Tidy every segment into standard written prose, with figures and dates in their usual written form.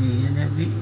Viia le Alii.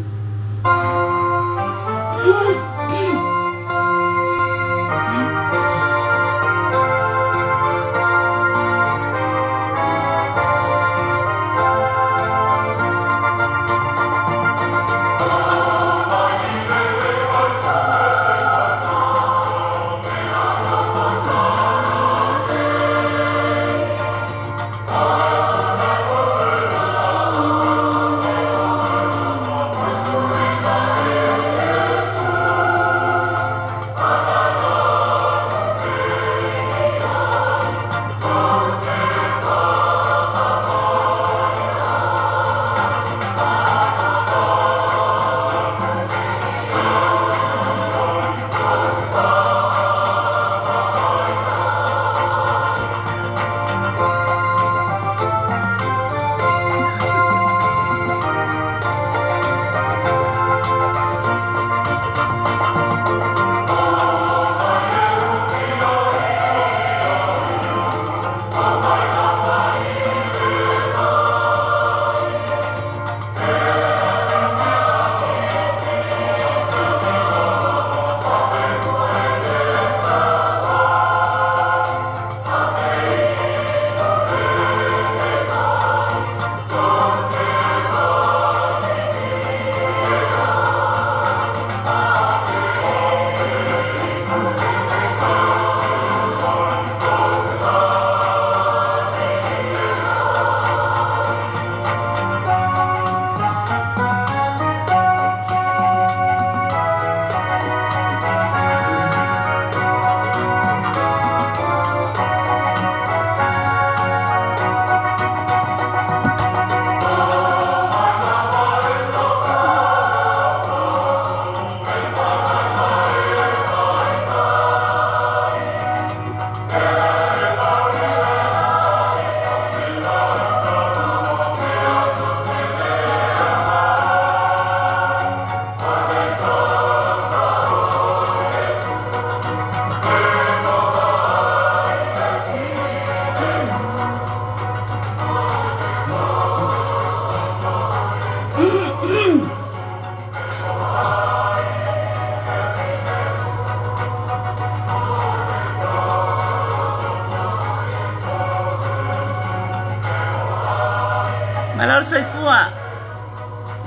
Malo le soifua.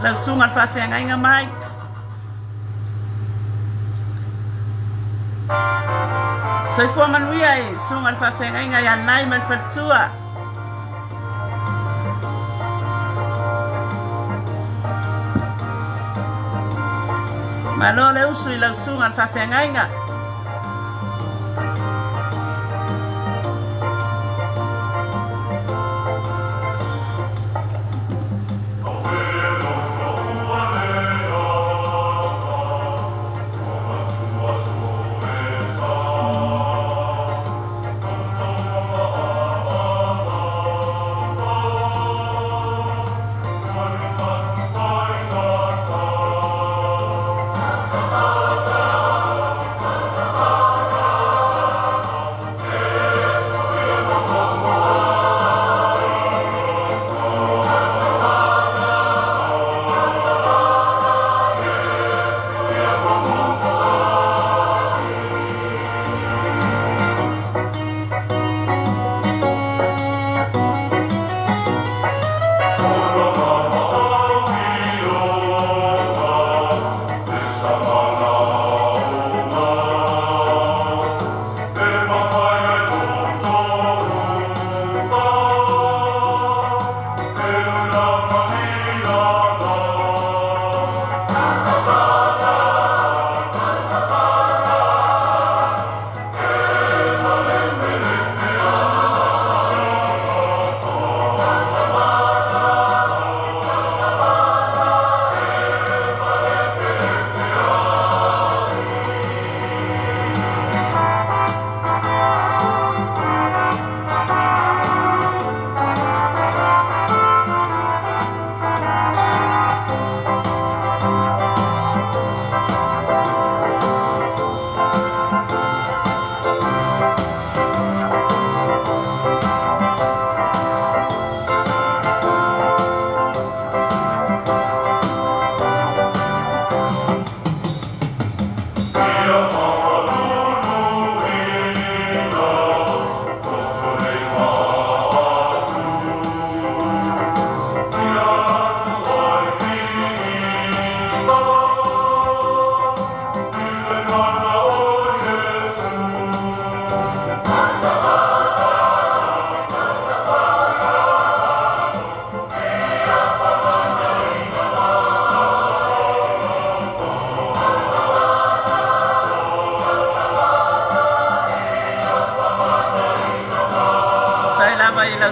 Lau susuga i le faafeagaiga Mike. Soifua manuia i susuga i le faafeagaiga ia Nai ma le faletua. Malo le usu i lau susuga i le faafeagaiga.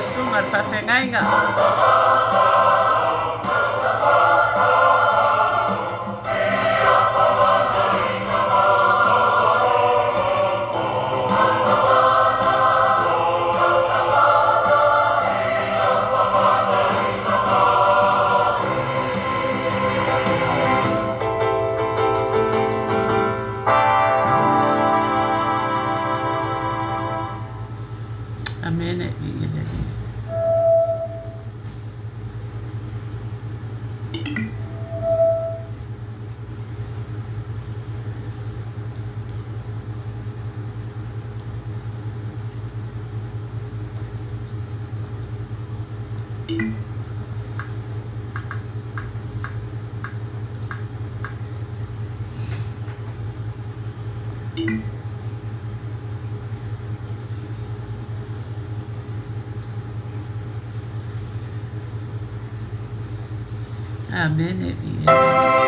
lau susuga i le faafeagaiga. Amene. Viia le Alii. Amene. Viia le Alii.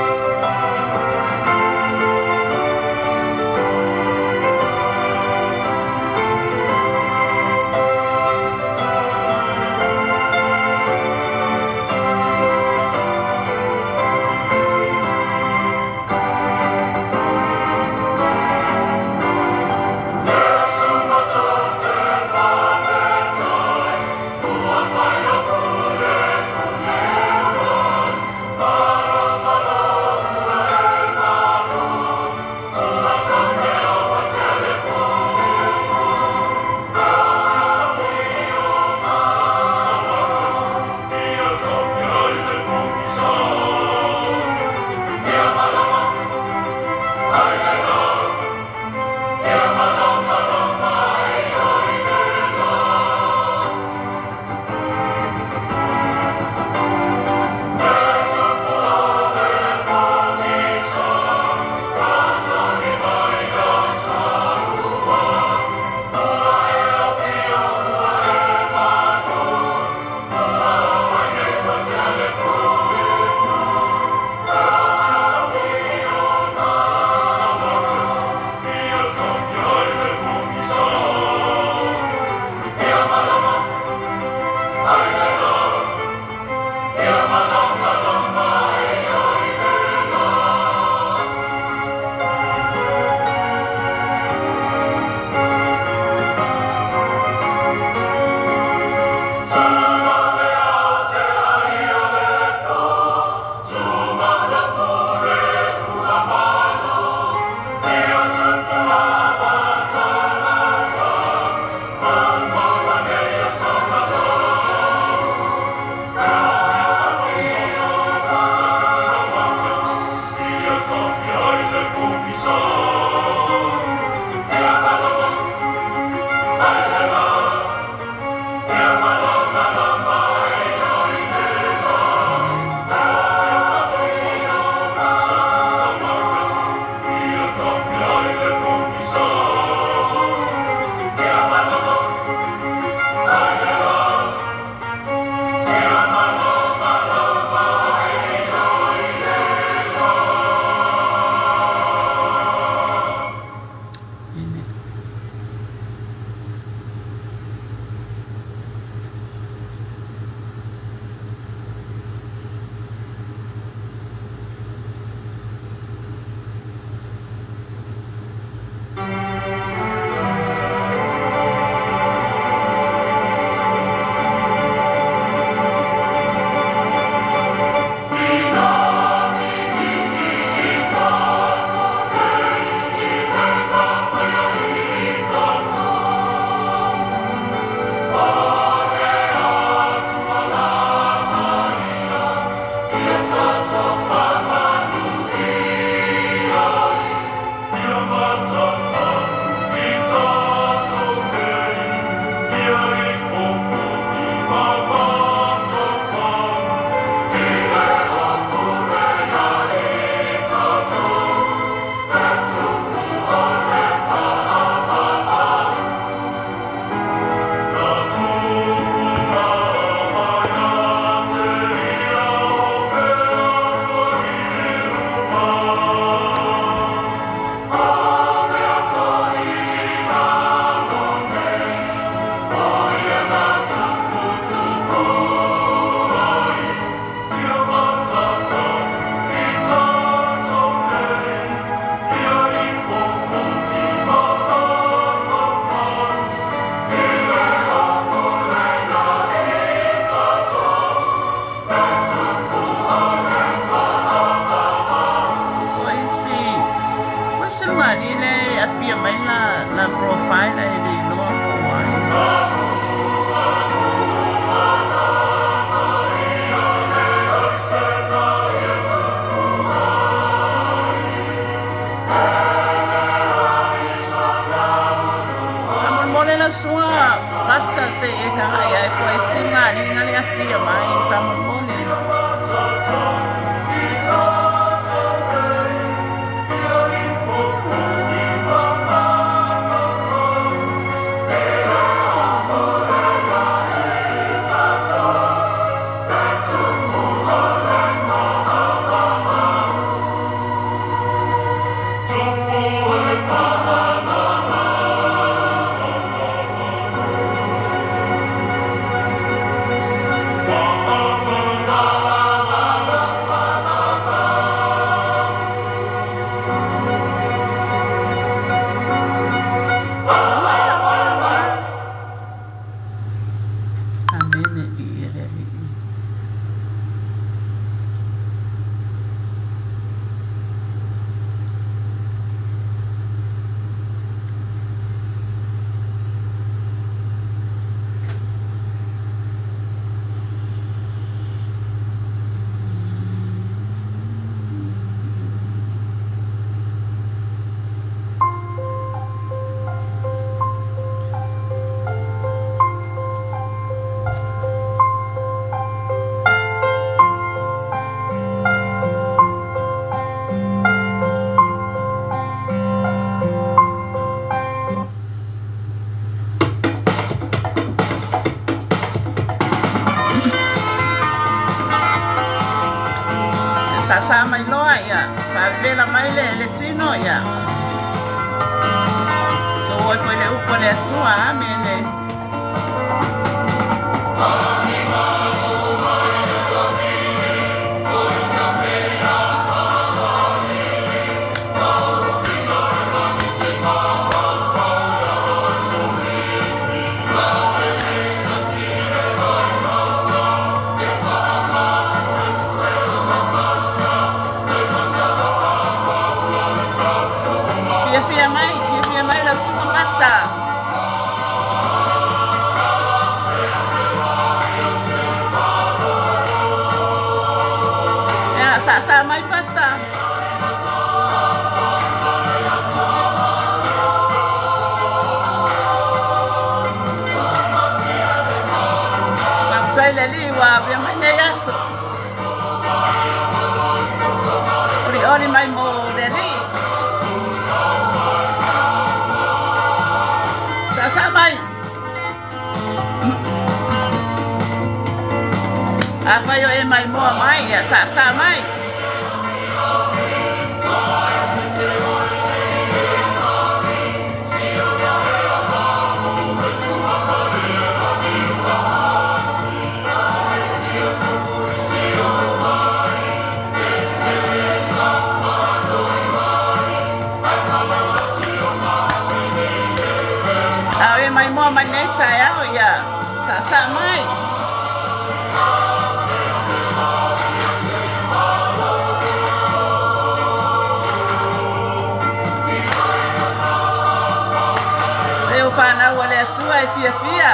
ese lugalii lea e apia mai la profile ae le iloa po o ai. Faamolemole lau susuga Pastor se i e tagai ai po o isi lugalii na le apia mai faamolemole. Amene viia le Alii. Sasa mai loa ia, faavela mai le tino ia. So oi foi le upu a le Atua, amene. Fiafia mai, fiafia mai lau susuga Pastor. Ia, saasaa mai Pastor. Faafetai le Alii ua avea mai nei aso. Olioli mai mo le Alii. Saasaa mai. Afai o e maimoa mai, ia saasaa mai. A o e maimoa mai nei taeao, ia saasaa mai. Se o whanau a le Atua e fiafia.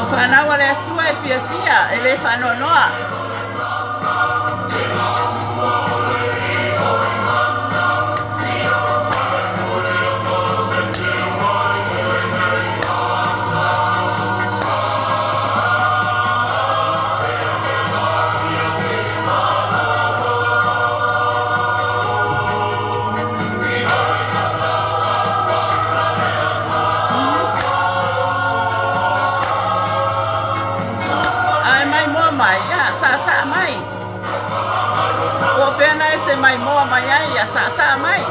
O whanau a le Atua e fiafia, e le whaanoanoa. Ae maimoa mai, ia, saasaa mai. Ua Po o fea na e te maimoa mai ai, ia saasaa mai.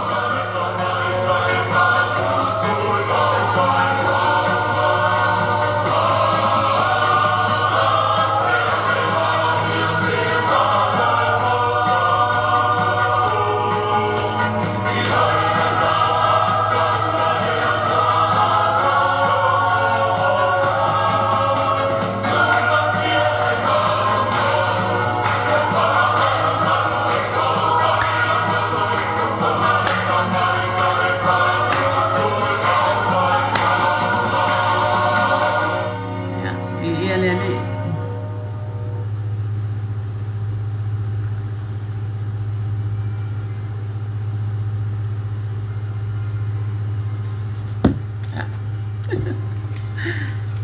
Ia, viia le Alii.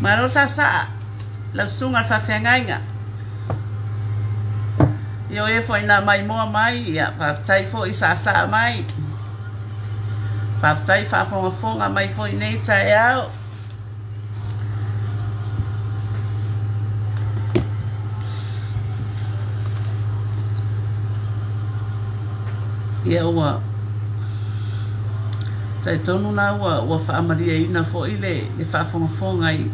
Malo saasaa lau susuga i le faafeagaiga. Ia o e foi na maimoa mai, ia faafetai foi saasaa mai. Faafetai faafogafoga mai foi nei taeao. Ia ua talitonu la ua, ua faamalieina foi le, le faafogafoga i,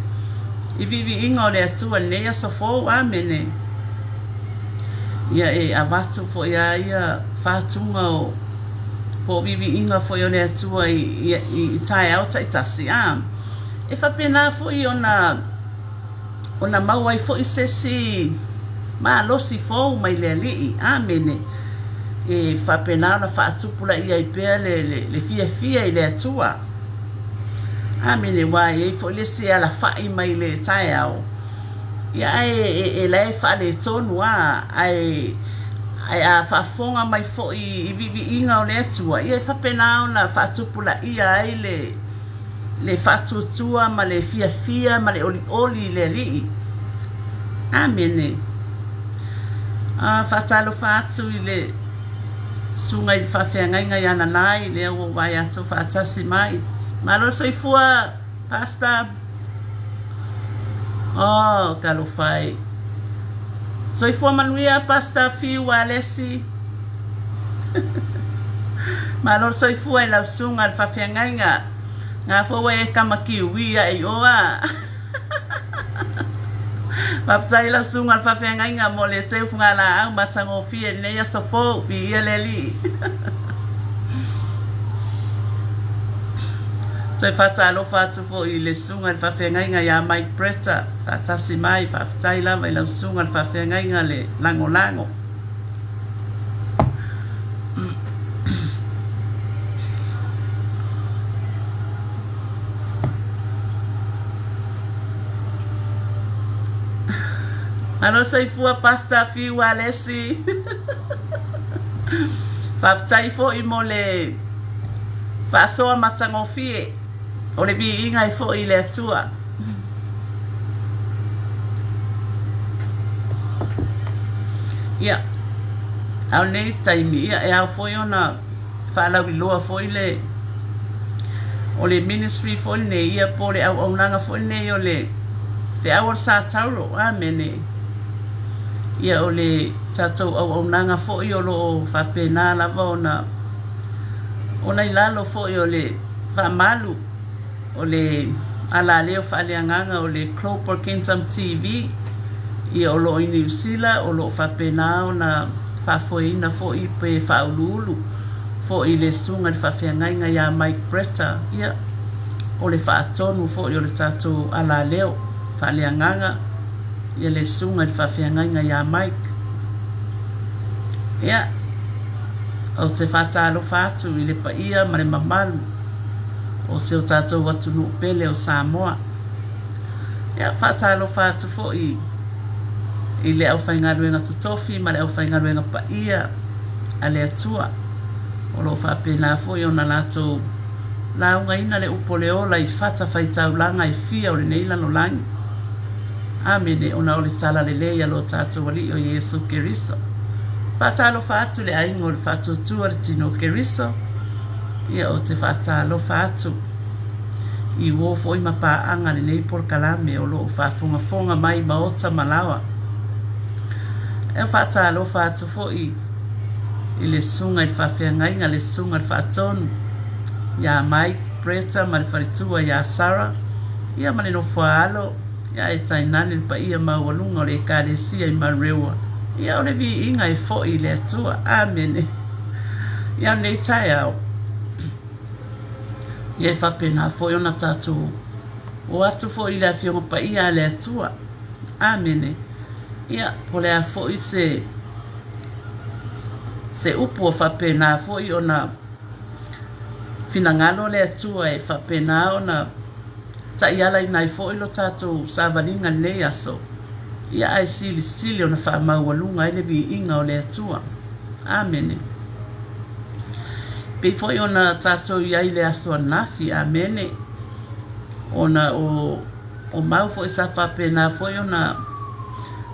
i viiviiga o le Atua i lenei aso fou. Amene. Ia e avatu foi a ia fatuga o po o viiviiga foi o le Atua i, i, i taeao taitasi. A, e faapena foi ona ona maua ai foi se isi malosi fou mai le Alii. Amene. E faapena ona faatupulaia ai pea le, le, le fiafia i le Atua. Amene, aua e i ai foi le isi e alafai mai le taeao, ia ae e, e, la e faaletonu a, ae ae a faafofoga mai foi i viiviiga o le Atua, ia e faapena ona faatupulaia ai le, le faatuatua ma le fiafia ma le olioli i le Alii. Amene. Ah, faatalofa atu i le susuga i le faafeagaiga ia Nanai, lea ua ou vaai atu faatasi mai. Malo le soifua, Pastor. Oh, talofa e. Soifua manuia, Pastor Fiu Alesi. Malo le soifua i lau susuga i le faafeagaiga. Ngā fua e kama kiwi ae i o a. Faafetai i lau susuga i le faafeagaiga mo le teu fugalaau matagofie i lenei aso fou. Viia le Alii. Toe faatalofa atu foi i le susuga i le faafeagaiga ia Mike Bretta, faatasi mai, faafetai lava i lau susuga i le faafeagaiga le lagolago. Malo soifua Pastor Fiu Alesi. Faafetai foi mo le faasoa matagofie o le viiga e foi i le Atua. Ia, a o lenei taimi, ia, e ao foi ona faalauiloa foi le o le ministry foi lenei, ia, po o le auaunaga foi lenei o le feau o le Sa Tauro. Amene. Ia, o le tatou auaunaga foi o lo o faapena lava ona ona i lalo foi o le faamalu o le alaleo faaleagaga o le Global Kingdom TV, ia o lo o i Niu Sila, o lo o faapena ona faafoeina foi pe faauluulu foi i le susuga i le faafeagaiga ia Mike Bretta, ia o le faatonu foi o le tatou alaleo faaleagaga, ia le susuga i le faafeagaiga ia Mike. Ia, ou te faatalofa atu i le paia ma le mamalu o si o tatou atunuu pele o Samoa. Ia, faatalofa atu foi i le aufaigaluega totofi ma le aufaigaluega paia a le Atua o lo o faapena foi ona latou laugaina le upu o le ola i fatafaitaulaga e fia o lenei lalolagi. Amene, ona o le talalelei a lo tatou Alii o Iesu Keriso. Faatalofa atu le aiga o le Faatuatua le Tino o Keriso. Ia, ou te faatalofa atu i uō foi ma paaga lenei polokalame o lo o faafogafoga mai maota ma laoa. E faatalofa atu foi i le susuga i le faafeagaiga, le susuga i le faatonu ia Mike Bretta ma le faletua ia Sarah, ia ma le nofoaalo, ia ae tainane le paia maualuga o le Ekalesia i Manurewa. Ia o le viiga e foi i le Atua. Amene. Ia o lenei taeao, ia e faapena foi ona tatou o atu foi i le Afioga Paia a le Atua. Amene. Ia, po o le a foi se se upu ua faapena foi ona finagalo le Atua e faapena ona taialaina ai foi lo tatou savaliga i lenei aso, ia ae silisili ona faamaualuga ai le viiga o le Atua. Amene. Pei foi ona tatou i ai i le aso ananafi, amene, ona o o mau foi sa faapena foi ona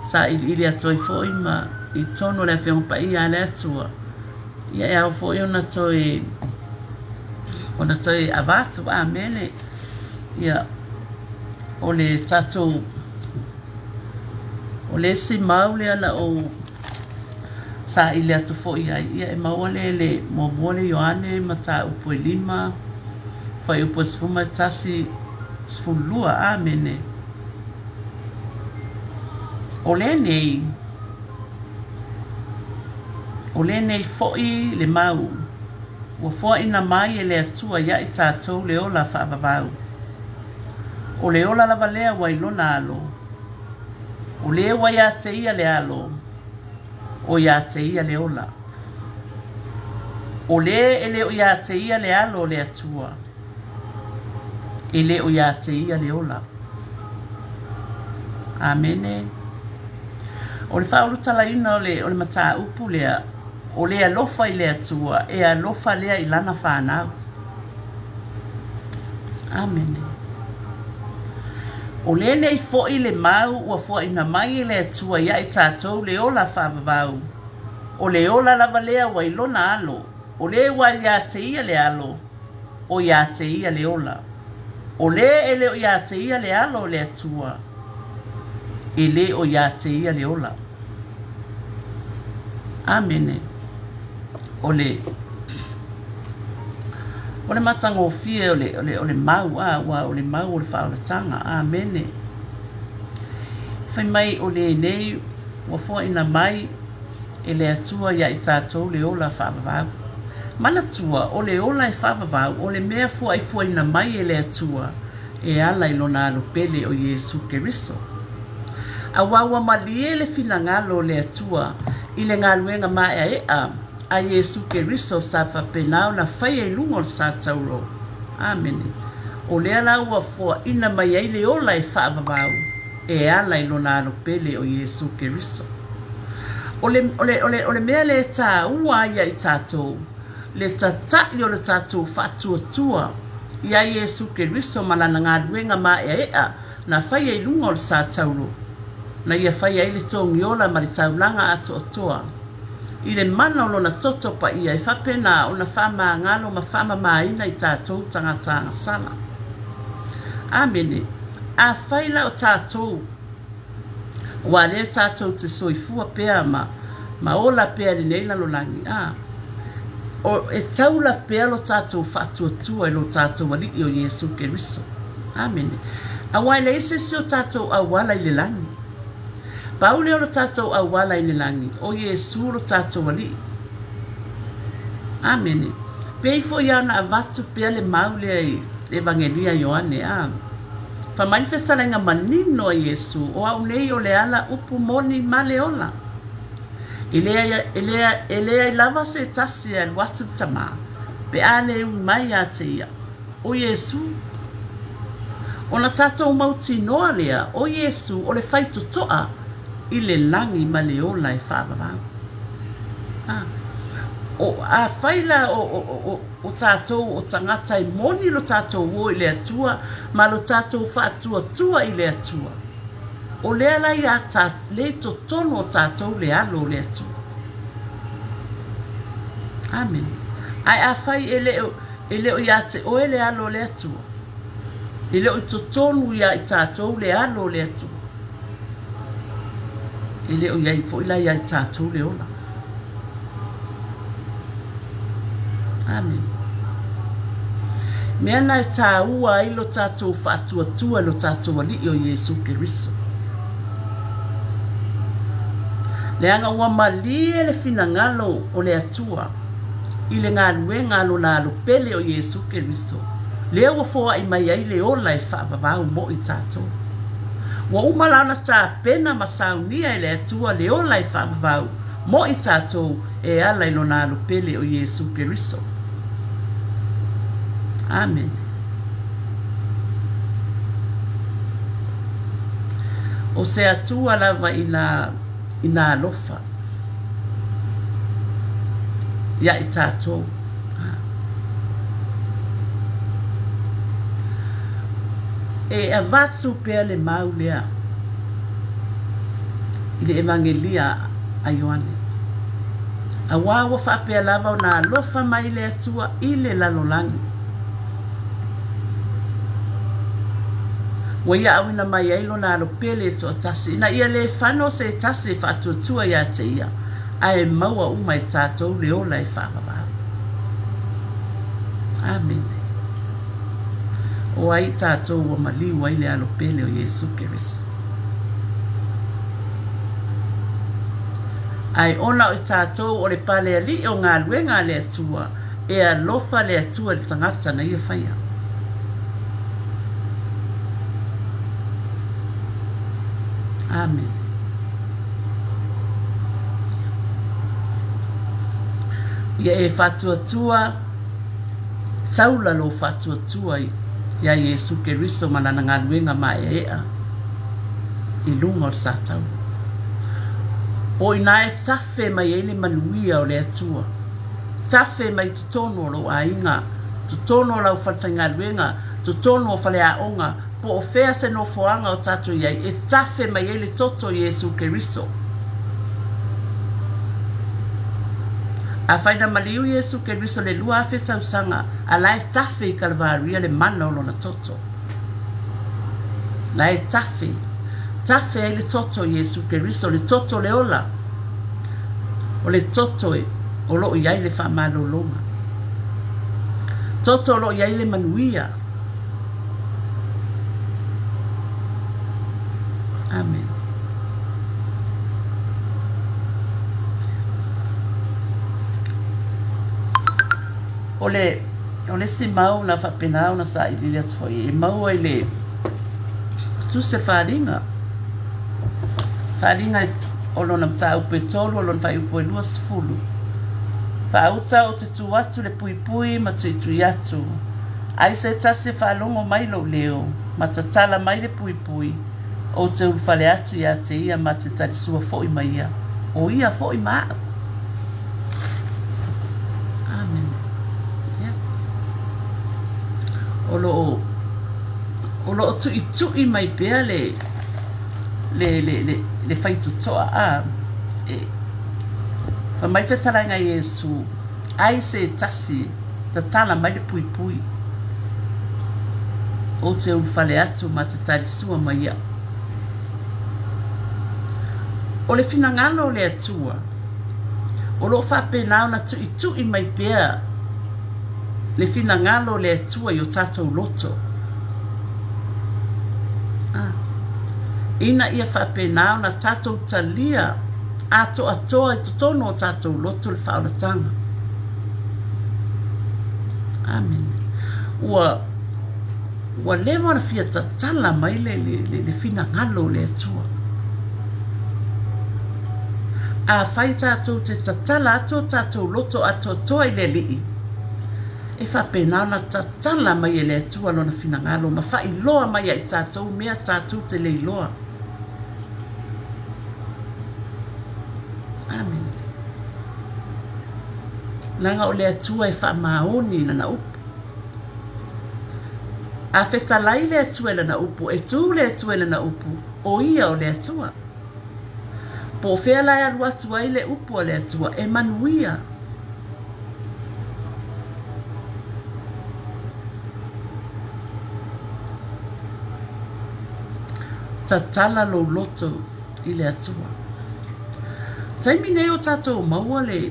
sailiili atu ai foi ma i totonu o le Afioga Paia a le Atua, ia e ao foi ona toe ona toe avatu, amene. Ia, o le tatou o le isi mau lea na ou saili atu foi i ai, ia e maua lea i le muamua le Ioane mataupu e 5, fuaiupu e 11, 12. Amene. O lenei, o lenei foi le mau ua foaina mai e le Atua ia i tatou le ola faavavau. O le ola lava lea ua i lona alo, o le ua ia te ia le alo, o ia te ia le ola. O le e le o ia te ia le alo o le Atua, e le o ia te ia le ola. Amene. O le faaulutalaina o le, o le mataupu lea, o le alofa i le Atua, e alofa lea i lana fanau. Amene. O lenei foi le mau ua foaina mai e le Atua ia i tatou le ola faavavau. O le ola lava lea ua i lona alo, o le ua ia te ia le alo, o ia te ia le ola. O le e le o ia te ia le alo o le Atua, e le o ia te ia le ola. Amene. O le O le matagofie o le, o le, o le mau, a, ua o le mau o le faaolataga. Amene. Fai mai o lenei ua foaina mai e le Atua ia i tatou le ola faavavau. Manatua, o le ola e faavavau o le mea fuaifuaina mai e le Atua e ala i lona Alo pele o Iesu Keriso. Auā ua malie le finagalo o le Atua i le galuega maeaea a Iesu Keriso sa faapena ona faia i luga o le sa tauro. Amene. O lea la ua foaina mai ai le ola e faavavau e ala i lona Alo pele o Iesu Keriso. O le, o le, o le, o le mea lea e tāua ai ia i tātou, le tataʻi o le tatou faatuatua iā Iesu Keriso ma Lana galuega maeaea na faia i luga o le sa tauro, na Ia faia ai le togiola ma le taulaga atoatoa i le mana o Lona toto paia e faapena ona faamagalo ma faamamaina i tatou tagata agasala. Amene. Afai la o tatou Aua lea tatou te soifua pea ma, ma ola pea i lenei lalolagi, a, o, e taula pea lo tatou faatuatua i lo tatou Alii o Iesu Keriso. Amene. Aua e leai se isi o tatou auala i le lagi. Pau lea o lo tatou auala i le lagi, o Iesu lo tatou Alii. Amene. Pei foi lava ona avatu pea le mau lea i le Evagelia a Ioane, a. Fai mai le fetalaiga manino a Iesu, O au nei o le ala upu moni ma le ola. E leai, e leai, e leai lava se tasi e alu atu i le Tamā, pe a le ui mai ia te ia. O Iesu. Ona tatou mautinoa lea, o Iesu o le faitotoa i le lagi ma le ola e faavavau. A, o, afai la o, o, o, o tatou o tagata e moni lo tatou o i le Atua ma lo tatou faatuatua i le Atua, o lea la ia ta, lea i totonu o tatou le alo o le Atua. Amene. Ae afai e le o, e le o ia te oe le alo o le Atua, e le o i totonu ia i tatou le alo o le Atua, e le o i ai foi la ia i tatou le ola. Amene. Mea na e tāua ai lo tātou faatuatua i lo tātou Alii o Iesu Keriso. Leaga ua malie le finagalo o le Atua i le galuega a Lona Alo pele o Iesu Keriso, lea ua foai mai ai le ola e faavavau mo i tatou. Ua uma la ona tapena ma saunia e le Atua le ola e faavavau mo i tatou e ala i Lona Alo pele o Iesu Keriso. Amene. O se Atua lava i nā, i nā alofa iā i tātou. E avatu pea le mau lea i le Evagelia a Ioane. Auā ua faapea lava ona alofa mai le Atua i le lalolagi. Ua ia auina mai ai lona alo pele e toatasi, ina ia le fano se tasi e faatuatua iā te ia, ae maua uma e tātou le ola e faavavau. Amene. O ai tātou ua maliu ai le alo pele o Iesu Keriso? Ae ona o i tātou o le pale aliʻi o galuega a le Atua, e alofa le Atua i le tagata na ia whaia. Amene. Ia e whatuatua, taula lō whatuatua iā Iesu Keriso ma lana galuega maeaea i luga o le sataua. O inā e tafe mai ai le manuia o le Atua, tafe mai totonu o lou aiga, totonu o lau falefaigaluega, totonu o faleaoga, po o fea se nofoaga o tatou i ai, e tafe mai ai le toto o Iesu Keriso. Afai na maliu Iesu Keriso le 2000 tausaga, a la e tafe i Kalavaria le mana o lona toto. La e tafe, tafe ai le toto o Iesu Keriso, le toto o le ola, o le toto e o loo i ai le faamalologa. Toto o loo i ai le manuia. Amene. O le, o le isi mau na faapena ona sailiili atu foi e maua i le tusi a Faaaliga. Faaaliga o lona mataupu e 3 o lona faaiupu e 20. Faauta ou te tu atu le puipui ma tuitui atu. Ai se tasi e faalogo mai lou leo ma tatala mai le puipui, ou te ulufale atu ia te ia ma te talisua foi ma ia, o ia foi ma au. Amene. Yeah. O loo, o loo tuitui mai pea le, le, le, le, le faitotoa a, e, fai mai fetalaiga a Iesu, ai se tasi tatala mai le puipui, ou te ulufale atu ma te talisua ma ia. O le finagalo o le Atua, o lo o faapena ona tuitui mai pea le finagalo o le Atua i o tatou loto. Ah. Ina ia faapena ona tatou talia atoatoa i totonu o tatou loto le faaolataga. Amene. Ua ua leva ona fia tatala mai le, le, le, le finagalo o le Atua. Afai tatou te tatala atu o tatou loto atoatoa i le Alii, e faapena ona tatala mai e le Atua lona finagalo ma faailoa mai ia i tatou mea tatou te le iloa. Amene. Leaga o le Atua e faamaoni i lana upu. A fetalai le Atua i lana upu, e tū le Atua i lana upu, o ia o le Atua. Po o fea la e alu atu ai le upu a le Atua, e manuia. Tatala lou loto i le Atua. Taimi nei o tatou maua le,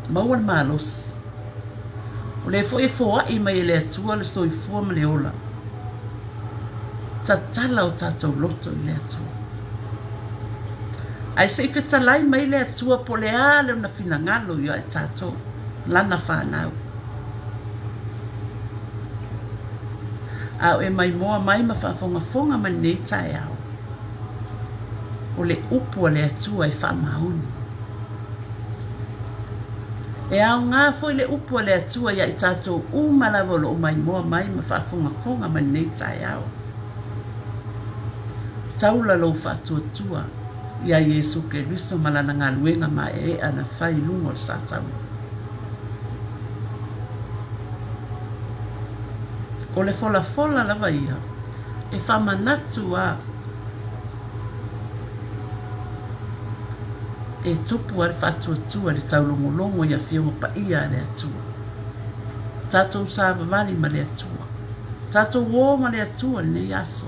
maua le malosi. O lea foi e foai mai e le Atua le soifua ma le ola. Tatala o tatou loto i le Atua. Ae se i fetalai mai le Atua po o le a lona finagalo ia i tatou, lana fanau. A o e maimoa mai ma faafogafoga mai lenei taeao, o le upu a le Atua e faamaoni. E aoga foi le upu a le Atua ia i tatou uma lava o lo o maimoa mai ma faafogafoga mai lenei taeao. Taula lou faatuatua ia Iesu Keriso ma lana galuega maeaea na fai i luga o le sataua. O le folafola lava ia e faamanatu a e tupu ai le faatuatua i le taulogologo i Afioga Paia a le Atua. Tatou savavali ma le Atua. Tatou o ma le Atua i lenei aso.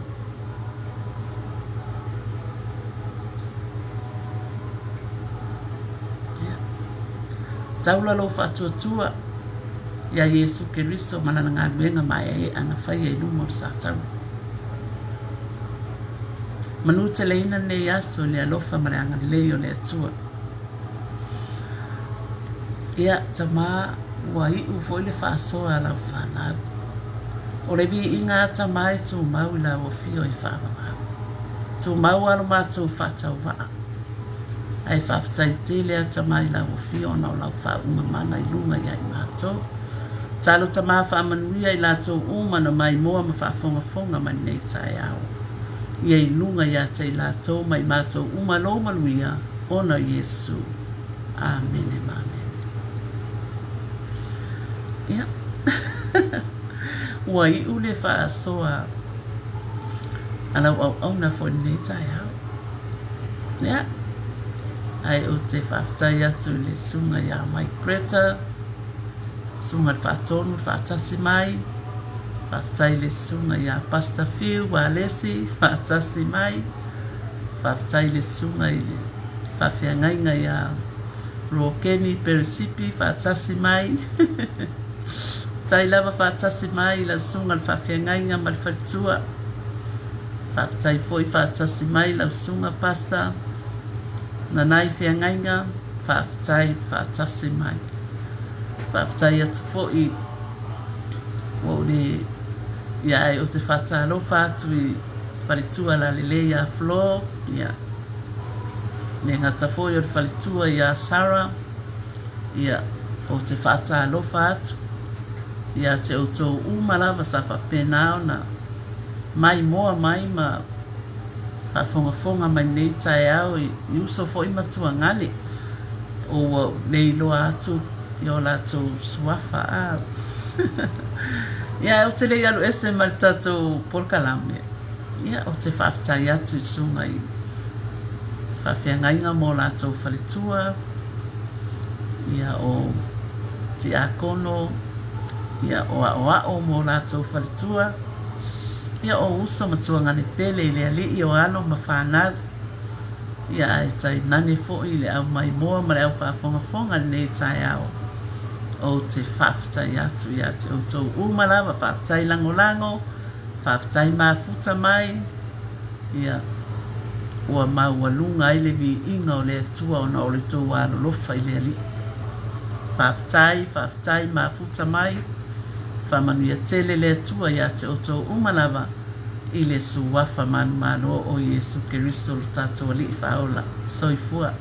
Ia. Taula lou faatuatua ia Iesu Keriso ma lana galuega maeaea na faia i luma o le sataua. Manuteleina lenei aso i le alofa ma le agalelei o le Atua. Ia, Tama, ua iu foi le faasoa a lau fanau. O le viiga a Tama e tumau i lau afio e faavavau. Tumau a lo matou faatauvaa. Ae faafetai tele a Tama i lau afio ona o lau faauuga mana i luga ia i matou. Talo Tama faamanuia i latou uma na maimoa ma faafogafoga mai lenei taeao. Ia i luga ia te i latou ma i matou uma lou manuia ona o Iesu. Amene ma amene. Ia. Ua iu le faasoa a lau auauna foi i lenei taeao. Ia. Ae ou te faafetai atu i le susuga ia Mike Greta, susuga i le Faatonu faatasi mai, faafetai i le susuga ia Pastor Fiu Alesi faatasi mai, faafetai i le susuga i le faafeagaiga ia Ruokeni Peresipi faatasi mai, faafetai lava faatasi mai i lau susuga i le faafeagaiga ma le faletua, faafetai foi faatasi mai lau susuga Pastor Nanai Feagaiga, faafetai faatasi mai. Faafetai atu foi ua ou le ia ae ou te faatalofa atu i faletua lalelei ia Flo, ia le gata foi o le faletua ia Sarah, ia ou te faatalofa atu ia te outou uma lava sa faapena ona maimoa mai ma faafogafoga mai lenei taeao i uso foi ma tuagale ua ou le iloa atu i o latou suafa a ia ou te le i alu ese ma le tatou polokalame ia ou te faafetai atu i susuga i faafeagaiga mo latou faletua ia o tiakono ia o aoao mo latou faletua Ia o uso ma tuagane pele i le alii o alo ma fanau. Ia ae tainane foi i le au maimoa ma le au faafogafoga i lenei taeao. Ou te faafetai atu ia te outou uma lava, faafetai lagolago, faafetai mafuta mai, ia ua maualuga ai le viiga o le Atua ona o le tou alolofa i le Alii. Faafetai, faafetai mafuta mai. Faamanuia tele le Atua ia te outou uma lava i le Suafa manumalo o Iesu Keriso lo tatou Alii Faaola. Soifua.